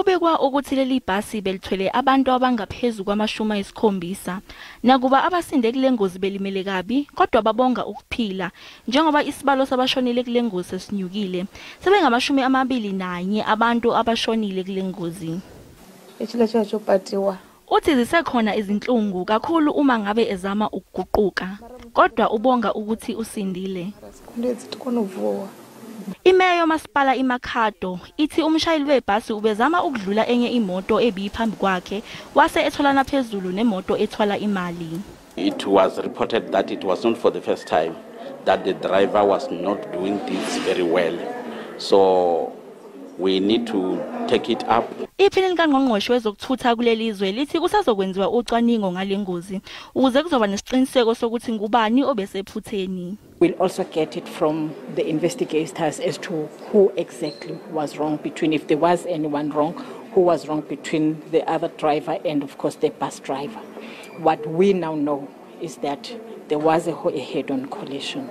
Kubikwa ukuthi leli bhasi belithwele abantu abangaphezu kwama-70. Nakuba abasinde kule ngozi belimele kabi, kodwa babonga ukuphila njengoba isibalo sabashonile kule ngozi sesinyukile. Sebengamashumi 21 abantu abashonile kule ngozi. Uthi zisekhona izinhlungu kakhulu uma ngabe ezama ukuguquka, kodwa ubonga ukuthi usindile. Imeya yomasipala iMakhado ithi umshayeli webhasi ubezama ukudlula enye imoto ebiphambi kwakhe, wase etholana phezulu nemoto ethwala imali. It was reported that it was not for the first time that the driver was not doing this very well. So we need to take it up. Iphini likangqongqoshe wezokuthutha kuleli zwe lithi kusazokwenziwa ucwaningo ngale ngozi ukuze kuzoba nesiqiniseko sokuthi ngubani obesephutheni. We'll also get it from the investigators as to who exactly was wrong between, if there was anyone wrong, who was wrong between the other driver and, of course, the bus driver. What we now know is that there was a head-on collision.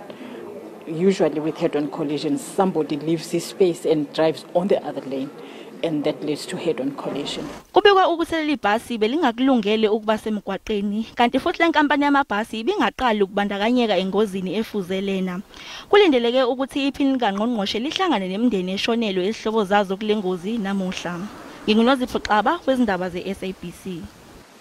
Usually with head-on collisions, somebody leaves his space and drives on the other lane, and that leads to head-on collision. Kubikwa ukuthi leli bhasi belingakulungele ukuba semgwaqeni, kanti futhi le nkampani yamabhasi ibingaqali ukubandakanyeka engozini efuze lena. Kulindeleke ukuthi iphini likangqongqoshe lihlangane nemindeni eshonelwe izihlobo zazo kule ngozi namuhla. NginguNozipho Xaba wezindaba ze-SABC.